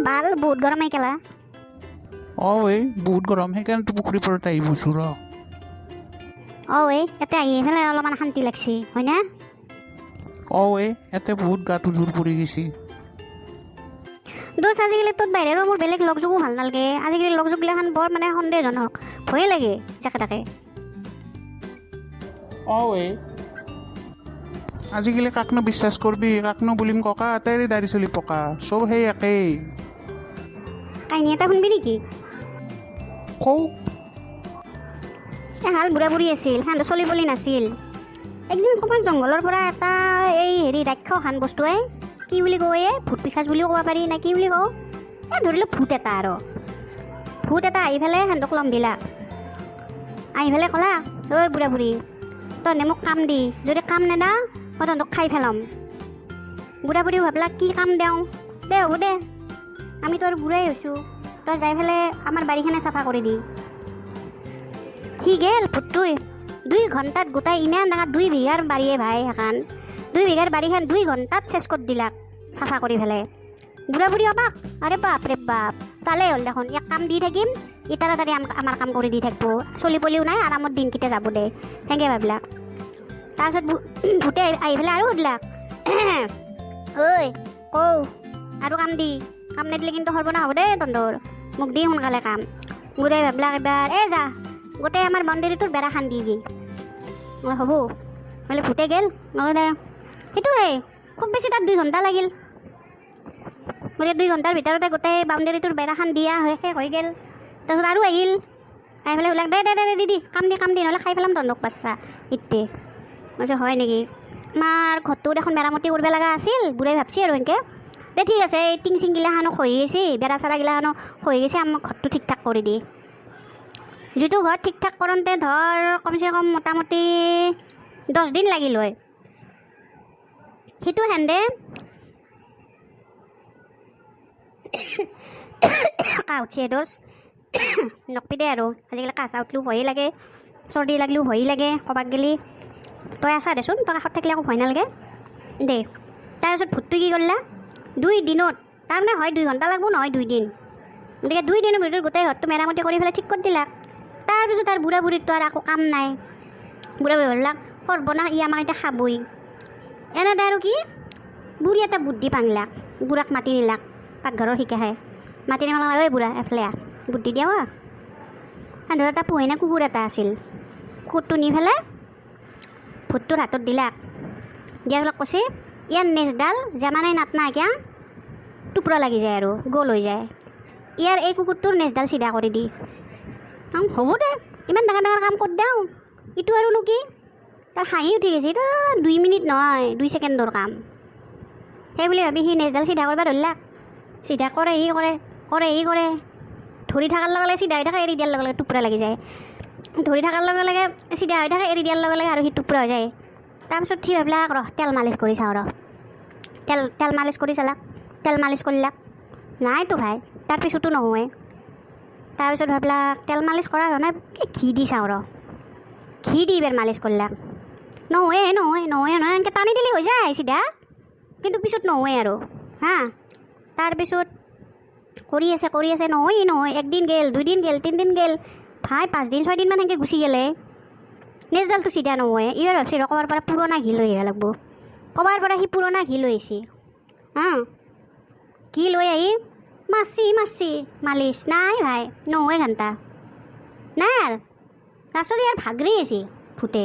ভাল, বহুত গৰম এই কেলা। অঁ এই বহুত গৰম, সেইকাৰণেতো পুখুৰী পাৰত আহি বহিছোঁ ৰ। অঁ এই ইয়াতে আহি পেলাই অলপমান শান্তি লাগছি, হয়নে? অঁ এই ইয়াতে বহুত গাটো জোৰ পৰি গৈছে। দোষ, আজিকালি তোৰ বাহিৰে আৰু মোৰ বেলেগ লগ যোগো ভাল নালাগে। আজিকালি লগ যোগগিলাখান বৰ মানে সন্দেহজনক, ভয়ে লাগে যাকে তাকে। অঁ এই আজিকালি কাকনো বিশ্বাস কৰবি, কাকনো বুলিম ককা, আটাইৰে দাড়ি চুলি পকা, চব সেই একেই। কাহিনী এটা শুনবি নেকি? কওঁ। এহাল বুঢ়া বুঢ়ী আছিল, সিহঁতৰ চলি পলি নাছিল। একদিন ক'ৰবাত জংঘলৰ পৰা এটা এই হেৰি ৰাক্ষস হান বস্তুৱে, কি বুলি কওঁ, এই ভূত পিশাচ বুলিও ক'ব পাৰি নে কি বুলি কওঁ, এই ধৰি লওক ভূত এটা, আৰু ভূত এটা আহি পেলাই সিহঁতক লম্ভিলাক। আহি পেলাই ক'লা, ঐ বুঢ়া বুঢ়ী, তহঁতে মোক কাম দি, যদি কাম নেদা মই তহঁতক খাই পেলাম। বুঢ়া বুঢ়ীও ভাবলাক কি কাম দিওঁ, দে হ'ব দে, আমিতো আৰু বুঢ়াই হৈছোঁ, তই যাই পেলাই আমাৰ বাৰীখনে চাফা কৰি দি। সি গেল ভূতটোই 2 ঘণ্টাত গোটাই ইমান ডাঙৰ 2 বিঘাৰ বাৰীয়ে ভাই, সেইখন 2 বিঘাৰ বাৰীখন 2 ঘণ্টাত চেচ কৰি দিলাক চাফা কৰি পেলাই। বুঢ়া বুঢ়ী অবাক, আৰে বাপ ৰে বাপ, পালেই হ'ল দেখোন, ইয়াক কাম দি থাকিম, ই তাড়াতাড়ি আমাৰ কাম কৰি দি থাকিব, চলি পলিও নাই, আৰামত দিনকেইটা যাব দে, সেনেকৈ ভাবলাক। তাৰপিছত ভূতে আহি পেলাই আৰু সুধিলাক, ঐ কৌ আৰু কাম দি, কাম নিদিলে কিন্তু সৰ্বনাশ হ'ব দেই তহঁতৰ, মোক দি সোনকালে কাম। বুঢ়াই ভাবলাক এবাৰ, এই যা গোটেই আমাৰ মন্দিৰটোৰ বেৰা খান্দি দি। মই হ'ব বোলে। ভূতে গ'ল, নহ'লে দে সেইটোৱে খুব বেছি তাত 2 ঘণ্টা লাগিল। গতিকে 2 ঘণ্টাৰ ভিতৰতে গোটেই বাউণ্ডেৰীটোৰ বেৰাখন দিয়া হৈ শেষ হৈ গ'ল। তাৰপিছত আৰু আহিল, আহি পেলাই ওলাক, দে দে দে দি দি কাম দি, কাম দি, নহ'লে খাই পেলাম তহঁতক বাচ্ছা ইতে। মই কৈছোঁ, হয় নেকি, আমাৰ ঘৰটো দেখোন মেৰামতি কৰিব লগা আছিল, বুঢ়াই ভাবছি আৰু এনেকৈ। দে ঠিক আছে, এই টিং চিংগিলাখানো খহি গৈছে, বেৰা চেৰাগিলাখানো খহি গৈছে, আমাৰ ঘৰটো ঠিক ঠাক কৰি দি। যিটো ঘৰ ঠিক ঠাক কৰোঁতে ধৰ কমচে কম মোটামুটি 10 দিন লাগিল হয়, সেইটো হেন্দে কাহ উঠছে দোষ, নকবি দে আৰু। আজিকালি কাহ চাহ উঠলেও ভয়েই লাগে, চৰ্দি লাগিলেও ভয়েই লাগে ক'ৰবাত গেলি। তই আছা দেচোন, তই কাষত থাকিলে একো ভয় নালাগে দে। তাৰপিছত ভূতটো কি কৰিলা, 2 দিনত, তাৰমানে হয় 2 ঘণ্টা লাগব, নহয় 2 দিন, গতিকে 2 দিনৰ ভিতৰত গোটেই ঘৰটো মেৰামতি কৰি পেলাই ঠিক কৰি দিলাক। তাৰপিছত আৰু বুঢ়া বুঢ়ীৰতো আৰু একো কাম নাই। বুঢ়া বুঢ়ী ভাবলাক, সৰ্বনাশ, ই আমাক এতিয়া খাবই। এনেতে আৰু কি বুঢ়ী এটা বুদ্ধি পাংলাক, বুঢ়াক মাতি নিলাক পাকঘৰৰ শিকাহে। মাতি নিলাক, ঐ বুঢ়া এফালে আহ, বুদ্ধি দিয়া। ধৰ এটা পোহেনা কুকুৰ এটা আছিল, কুকুৰটো নি পেলাই ভূতটোৰ হাতত দিলাক। দিয়াৰ ফলত কৈছে, ইয়াৰ নেজডাল জামানাই নাটনা কিয়া টুকুৰা লাগি যায় আৰু গোল হৈ যায়, ইয়াৰ এই কুকুৰটোৰ নেজডাল চিধা কৰি দি। হ'ব দে, ইমান ডাঙৰ ডাঙৰ কাম কৰি দিওঁ, ইটো আৰুনো কি? তাৰ হাঁহি উঠি গৈছে, এইটো 2 মিনিট নহয়, 2 ছেকেণ্ডৰ কাম। সেই বুলি ভাবি সি নেজডাল চিধা কৰিব ধৰিলাক। চিধা কৰে, সি কৰে কৰে, সি কৰে, ধৰি থকাৰ লগে লগে চিধা হৈ থাকে, এৰি দিয়াৰ লগে লগে টুকুৰা লাগি যায়। ধৰি থকাৰ লগে লগে চিধা হৈ থাকে, এৰি দিয়াৰ লগে লগে আৰু সি টুকুৰা হৈ যায়। তাৰপিছত সি ভাবলাক, ৰহ তেল মালিচ কৰি চাওঁ ৰহ। তেল তেল মালিচ কৰি চালাক, তেল মালিচ কৰিলাক, নাইতো ভাই, তাৰপিছতো নহয়। তাৰপিছত ভাবলাক, তেল মালিচ কৰা হোৱা নাই, এই ঘি দি চাওঁ ৰ। ঘি দি এইবাৰ মালিচ কৰলাক, নহয় নহয় নহয় নহয়, এনেকৈ টানি দিলে হৈ যায় চিধা, কিন্তু পিছত নহয় আৰু। হা, তাৰপিছত কৰি আছে, কৰি আছে, নহয় নহয়। একদিন গেল, দুদিন গেল, তিনিদিন গেল, ভাই 5 দিন 6 দিনমান সেনেকৈ গুচি গ'লে নেজডালটো চিধা নহয়। এইবাৰ ভাবছি ৰ, ক'বাৰ পৰা পুৰণা ঘি লৈ আহিব লাগব। ক'বাৰ পৰা সি পুৰণা ঘি লৈ আহিছে। হা, ঘি লৈ আহি মাৰছি মাৰছি মালিচ, নাই ভাই, নহয় ঘণ্টা নাই আৰু। তাৰপিছত ইয়াৰ ভাগৰি আহিছে ভূতে,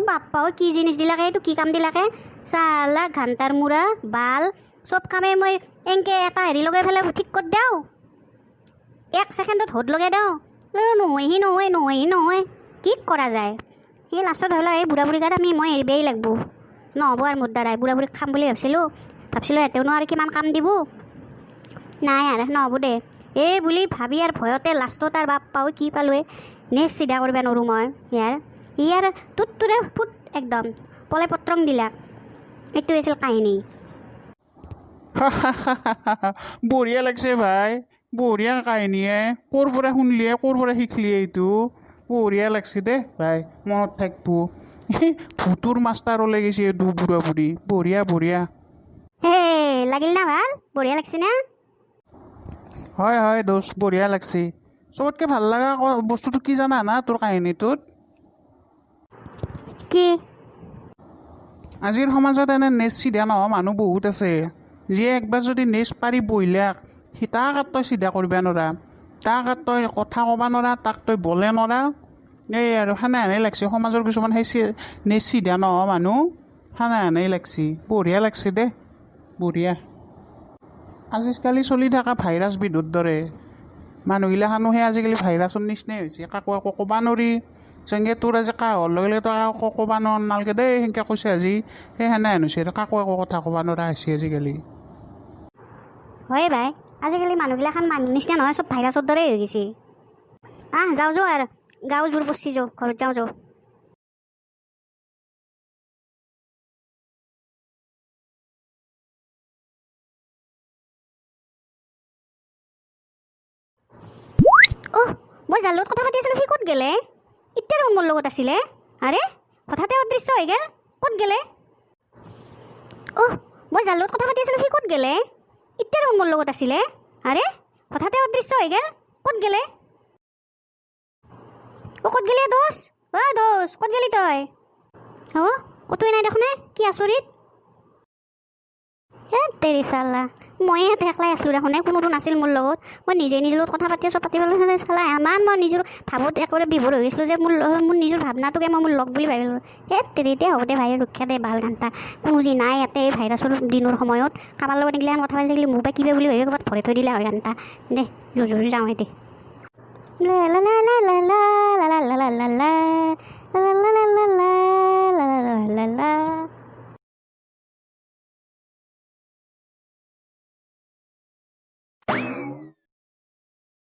বাপ্পা কি জিনিস দিলাকে, এইটো কি কাম দিলাকে, চালা ঘণ্টাৰ মূৰা বাল, চব কামে মই এনকে এটা হেৰি লগাই পেলাই ঠিক কৰি দিওঁ, 1 ছেকেণ্ডত হোদ লগাই দিওঁ, নহয় সি নহয় নহয় সি নহয়, কি কৰা যায়? সি লাষ্টত ভাবিলা, এই বুঢ়া বুঢ়ীক আৰু আমি মই এৰিবই লাগব, নহ'ব আৰু মোৰ দ্বাৰাই। বুঢ়া বুঢ়ীক খাম বুলি ভাবছিলোঁ ভাবছিলোঁ, সিহঁতেওনো আৰু কিমান কাম দিব, নাই আৰু নহ'ব দে এই বুলি ভাবি আৰু ভয়তে লাষ্টত আৰু বাপ্পাও কি পালোৱে, নেক্সট চিধা কৰিব নোৱাৰোঁ মই ইয়াৰ ইয়াৰ টোতটোৰে ফুট একদম পলে পত্ৰং দিলাক। এইটো আছিল কাহিনী। বঢ়িয়া লাগছে ভাই, বঢ়িয়া কাহিনীয়ে। ক'ৰ পৰা শুনলিয়ে, ক'ৰ পৰা শিকলিয়ে এইটো? বঢ়িয়া লাগছে দে ভাই, মনত থাকব। ভূতুৰ মাষ্টাৰ ওলাই গৈছে এইটো বুঢ়া বুঢ়ী। বঢ়িয়া বঢ়িয়া। হে, লাগিল না ভাল? বঢ়িয়া লাগছে না? হয় হয় দোষ, বঢ়িয়া লাগছে। চবতকৈ ভাল লগা বস্তুটো কি জানা না তোৰ কাহিনীটোত? কি? আজিৰ সমাজত এনে নেচ চিধা নোহোৱা মানুহ বহুত আছে, যিয়ে একবাৰ যদি নেচ পাৰি বহিলাক, সি তাক আৰু তই চিধা কৰিব নোৱাৰা, তাক আৰু তই কথা ক'ব নোৱাৰা, তাক তই বলে নোৱাৰা। এই আৰু সেনে হেনেই লাগছে সমাজৰ কিছুমান সেই নেচ চিধা নোহোৱা মানুহ, সেনে হেনেই লাগছে। বঢ়িয়া লাগছে দে, বঢ়িয়া। আজিকালি চলি থকা ভাইৰাছ বিধৰ দৰে মানুহগিলাখানো সেই আজিকালি ভাইৰাছৰ নিচিনাই হৈছে, কাকো একো ক'ব নোৱাৰি। যেনেকৈ তোৰ আজি কাহ হোৱাৰ লগে লগে তই কাকো ক'ব নালাগে দেই, সেনেকৈ কৈছে আজি, সেই সেনেহেন হৈছে আৰু কাকো একো কথা ক'ব নোৱাৰা হৈছে আজিকালি। হয় ভাই, আজিকালি মানুহগিলাখান মানুহ নিচিনা নহয়, চব ভাইৰাছৰ দৰেই হৈ গৈছে। আহ যাওঁ যাওঁ আৰু গাঁও জোৰ পৰছি, যাওঁ ঘৰত যাওঁ যাওঁ। অহ, মই যাৰ লগত কথা পাতি আছিলোঁ সি ক'ত গ'লে? এতিয়া দেখোন মোৰ লগত আছিলে, আৰে হঠাতে অদৃশ্য হৈ গ'ল, ক'ত গ'লে? অহ, মই যাৰ লগত কথা পাতি আছিলোঁ সি ক'ত গ'লে? এতিয়া দেখোন মোৰ লগত আছিলে, আৰে হঠাতে অদৃশ্য হৈ গ'ল, ক'ত গ'লে? অ' ক'ত গ'লি দোষ? অ' দোষ ক'ত গ'লি তই? অ' ক'তোৱে নাই দেখোন, কি আচৰিত। হে তেৰি চালা, ময়ে ইয়াতে একলাই আছিলোঁ দেখোন, কোনোতো নাছিল মোৰ লগত। মই নিজে নিজৰ লগত কথা পাতি আছোঁ, পাতি পেলাই চালা ইমান মই নিজৰ ভাৱত একেবাৰে বিভোৰ হৈ গৈছিলোঁ যে মোৰ মোৰ নিজৰ ভাৱনাটোকে মই মোৰ লগ বুলি ভাবিলোঁ। হে তেৰি, এতিয়া হ'ব দে ভাই, ৰক্ষা দে বাল ঘণ্টা, কোনো যি নাই ইয়াতে এই ভাইৰাছৰ দিনৰ সময়ত কাৰোবাৰ লগত এইগিলাখান কথা পাতি থাকিলে মোক বা কিবা বুলি ভাবি ক'ৰবাত ভৰাই থৈ দিলে হয় ঘণ্টা। দে জোৰ যাওঁ দে। লা লা লা লা লা লা লা লা লা লা লা লা লা লা লা লা লা লা লা।